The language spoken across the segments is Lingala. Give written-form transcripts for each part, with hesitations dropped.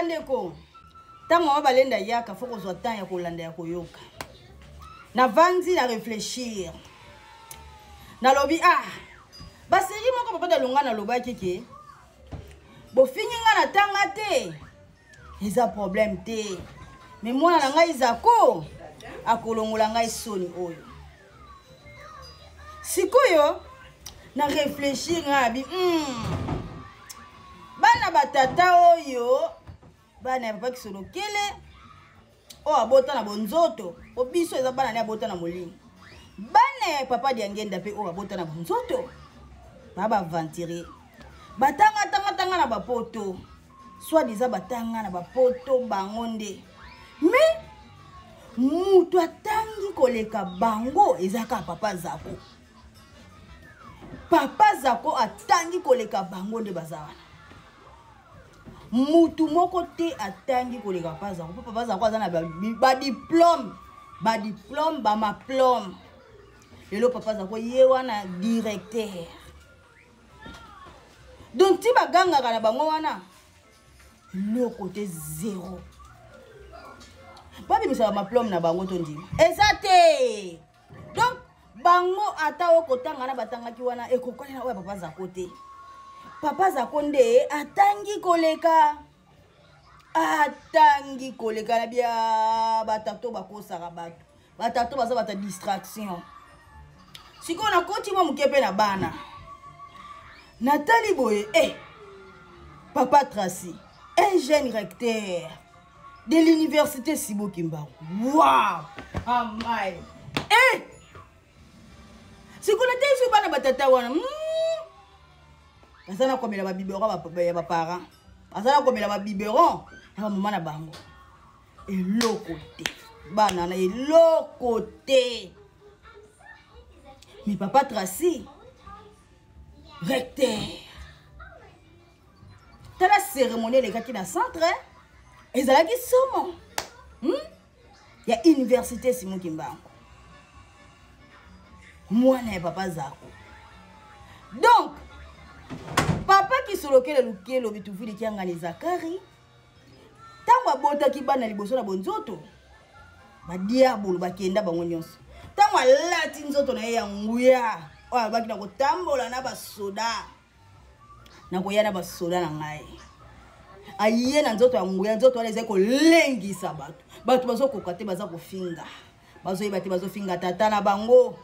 Bandeko, ntango mama balenda yaka fo kozwa temps ya kolanda ya koyoka. Navandi na réfléchir. Nalobi ah, baseri moko papa Dalonga nalobaki ke bofingi nga na tanga te. Eza problème te. Mais mwana na ngai Zako akolongola ngai soni oyo. Sikoyo na réfléchir nga abi bana batata oyo bana ya papa Kisolokele oyo abota na bonzoto po biso eza bana ne abota na molimo, bana ya papa Diangenda mpe oyo abota na bonzoto ba baaventurier batanga tanga tanga na bapoto, soit disant batanga na bapoto bango nde, mais mutu atangi koleka bango eza kaka papa Zako. Papa Zako atangi koleka bango nde baza wana. Mutu moko te atangi koleka papa Zako, po papa Zako aza na badiplome, badiplome, bamaplome. Lelo papa Zako ye wana directeur. Donc ti bagangaka na bango wana loko te, zero. Babimisaka maplome na bango to ndima eza te. Donc bango ata oyo kotanga na batangaki wana ekokani na oyo ya papa Zako te. Papa Zako nde atangi koleka, atangi koleka na bia batato bakosaka bato. Batato baza bata distraction. Sikoyo nakoti mwa moke mpe na bana natali boye papa Tracy, un jeune recteur de l'université Simon Kimbangu. Wow! Amai! Sikoyo natali so bana batata wana baza na komela babiberon ya baparent, baza na komela babiberon ya bamama na bango. Eloko te bana na eloko te. Mais papa Tracy recteur, tala cérémonie elekaki na centre, ezalaki somo ya université Simon Kimbangu, mwana ya papa Zako. Donc papa Kisolokele Lukelo Bituvuli Kiangani Zakari, ntango abotaki bana liboso na bonzoto, badiabolo bakenda bango nyonso. Ntango alati nzoto na ye ya nguya oyo alobaki na kotambola na basoda, nakoya na basoda na ngai, aye na nzoto ya nguya. Nzoto wana ezali kolengisa bato, bato bazokoka te, baza kofinga, bazoyeba te, bazofinga tata na bango.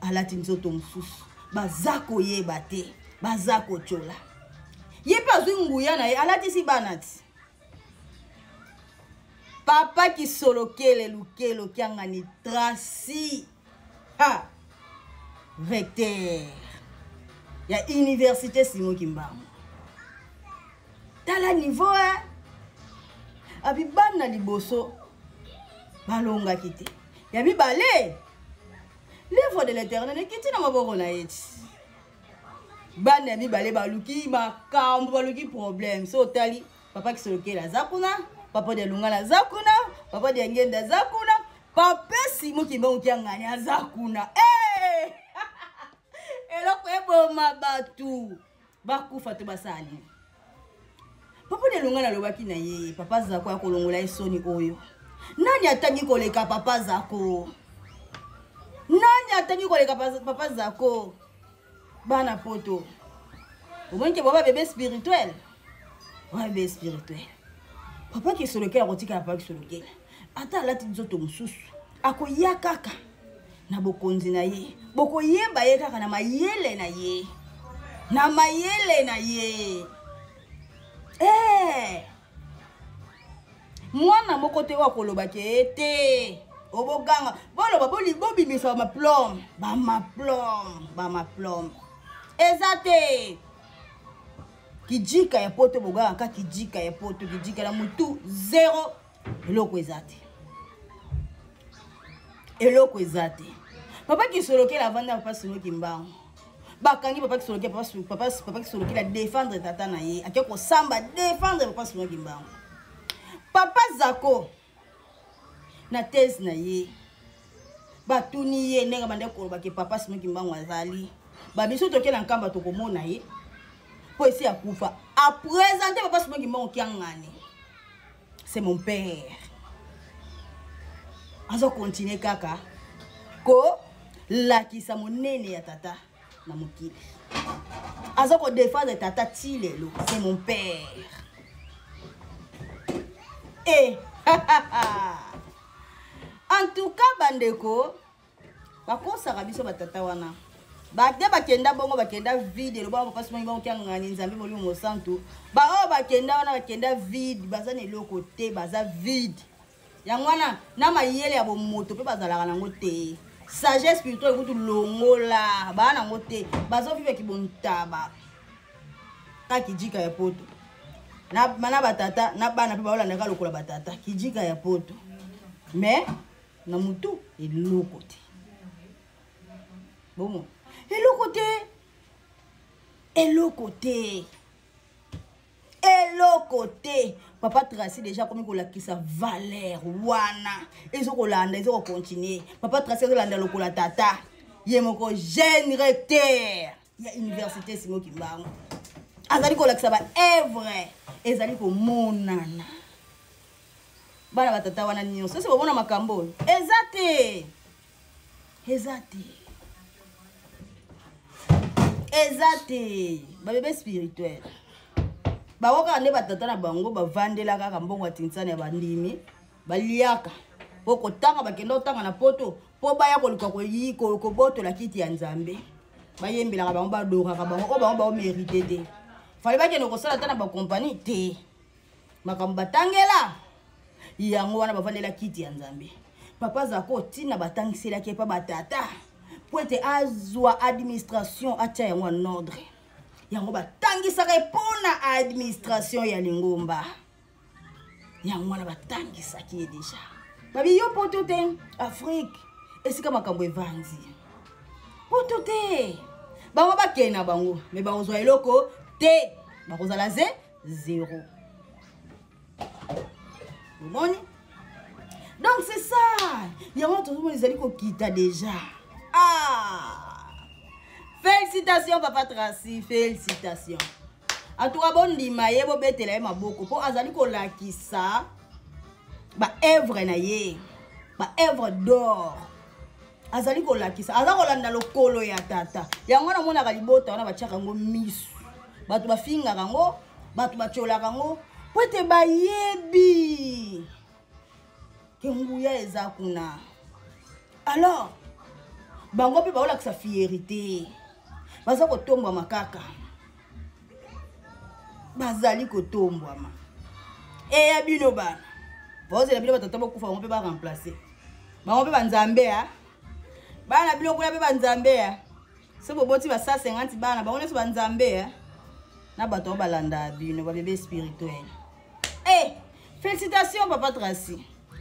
Alati nzoto mosusu, baza koyeba te, baza kotyola ye. Mpe azwi nguya na ye, alatisi bana ti papa Kisolokele Lukelo Kiangani Tracy, ha, recteur ya université Simon Kimbangu. Tala niveau abi bana liboso balongaki te, ya mibale l'œuvre de l'Éternel ekiti na maboko na ye ti bana ya mibale baluki makambo, baluki problème. So otali papa Kisolokele aza kuna, papa Dialungana aza kuna, papa Diangenda aza kuna, papa Simon Kimbangu Kiangani aza kuna. Hey! Eloko eboma bato bakufa to basala nini? Papa Dialungana alobaki na ye papa Zako ya kolongola ye soni oyo. Nani atangi koleka papa Zako? Nani atangi koleka papa Zako? Bana poto omoni ke baba bebe spirituel, baba bebe spirituel. Papa Kisolokele akotikala papa Kisolokele, ata alati nzoto mosusu, akoya kaka na bokonzi na ye. Bokoyeba ye kaka na mayele na ye, na mayele na ye. Mwana moko te oyo akolobaki ete oboganga, boloba bobimisa bamaplome, bamaplome, bamaplome eza te. Kijika ya poto boganga ka kijika ya poto, kijika na mutu zero, eloko eza te, eloko eza te. Papa Kisolokele avanda, papa Simon Kimbangu bakangi papa Kisolokele. Papa Kisolokele adéfendre tata na ye, ake kosamba, défendre papa Simon Kimbangu. Papa Zako na thèse na ye, batuni ye ndenge bande kolobaki papa Simon Kimbangu azali babiso, toke na Nkamba tokomona ye mpo esi akufa. Aprésente papa Simon Kimbangu Kiangani. C'est mon père. Azo continuer kaka ko lakisa monene ya tata na mokili. Azo ko défendre tata ti lelo. C'est mon père. Eh en tout cas bandeko bakosaka biso batata wana bate bakenda bongo bakenda vide loba papa simoni bango kiangani nzambe molimo mosantu baoyo bakenda wana bakenda vide baza na eloko te baza vide yango wana na mayele ya bomoto mpe bazalaka nango te sagesse spirituelle kutu longola baa nango te bazovive kibontaba kaka kijika ya poto na, na batata na bana mpe baolandaka lokola batata kijika ya poto mais na mutu eloko te bomo eloko te eloko te eloko te papa tracy déjà akomi kolakisa valeur wana ezokolanda ezokocontinue papa tracy azolanda lokola tata ye moko jeune recteur ya université simo kimbangu azali kolakisa baevre ezali komonana bana batata wana nyonso ese bomona makambo oyo eza te eza te eza te babebe spirituel bango kaka nde batata na bango bavandela kaka mbongo ya tinsana ya bandimi baliaka mpo kotanga bakenda kotanga na poto mpo baya koluka kobotola kiti ya nzambe bayembelaka bango badoraka bango oyo bango baomerite te fale bakende kosala ata na bakompani te makambo batangela yango wana bavandela kiti ya nzambe papa zako ntina batangiselaki epa batata mpo ete azwa administration atya yango en ordre yango batangisaka ye mpo na administration ya lingomba yango wana batangisaki ye deja babi yo poto te afrike esika makambo evandi poto te bango bakende na bango me bakozwa eloko te bakozala ze zero omoni donc c'est ça yango tozomona ezali kokita déjà ah félicitations papa tracy félicitations en tout cas bondima ye bobetela ye maboko mpo azali kolakisa baevre na ye baevre d'or azali kolakisa aza kolanda lokolo ya tata yango namonaka libota wana batiaka yango misu bato bafingaka yango bato batiolaka yango mpo ete bayebi ke nguya eza kuna alors bango mpe baolakisa fierité baza kotombwama kaka bazali kotombwama eya bino bana bozela bino batata bokufa bango mpe baremplace bango mpe banzambe a bana bino kuna mpe banzambe a so boboti ba 150 bana bango nyonso banzambe a na bato oyo balandaka bino babebe spirituel e eh, félicitation papa tracy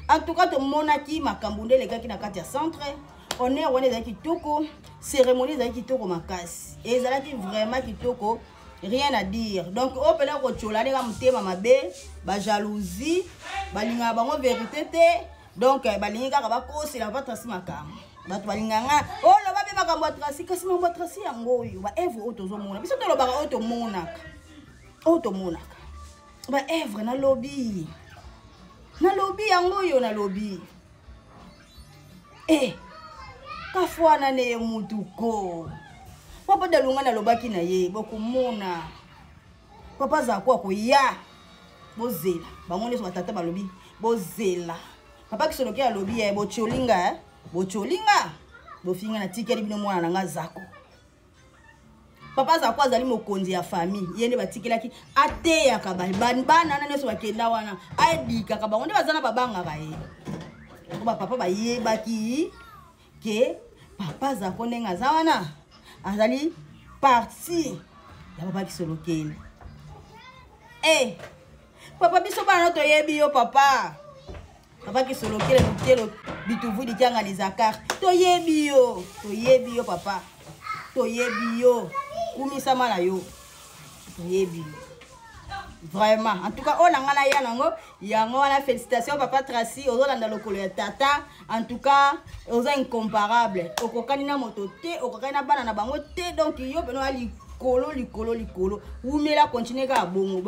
en tout cas tomonaki makambo nde elekaki na kati ya centre honneur wana ezalaki kitoko cérémonie ezalaki kitoko makasi ezalaki vraiment kitoko rien à dire donc oyo mpena kotyola ndenge motema mabe bajalousie balingaka bango verité te donc eh, balingi kaka bakosela batrasi makambo bato balinga nga oloba oh, mpe makambo ya trasi kasi makambo ya trasi yango oyo baevre oyo tozomona biso tolobaka oyo tomonaka oyo tomonaka baevre nalobi nalobi yango oyo nalobi e eh, kafwana ne ye mutu ko papa dalunga nalobaki na ye bokomona papa azala ko akoya bozela bango nyonso batata balobi bozela papa kisoloke alobi ye eh, botiolinga eh? botiolinga bofinga natikeli bino mwana na nga zako papa zako azali mokonzi ya famille ye nde batikelaki ateyaka bana wana nyonso bakenda wana aedikaka bango nde baza na babangaka ye po bapapa bayebaki ke papa zako ndenge aza wana azali parti ya papa kisolokeli e eh, papa biso bana toyebi yo papa papa kisolokele lutelo bituvu likianga lizakar toyebi yo toyebi yo papa toyebi yo kumisama na yo toyebi yo vraiment en tout cas oyo na ngai naya nango yango wana félicitation papa tracy ozolanda lokolo ya tata en tout cas oza incomparable okokani na moto te okokani na bana na bango te donc yo mpena oya likolo likolo likolo wumela continue kaka bongo.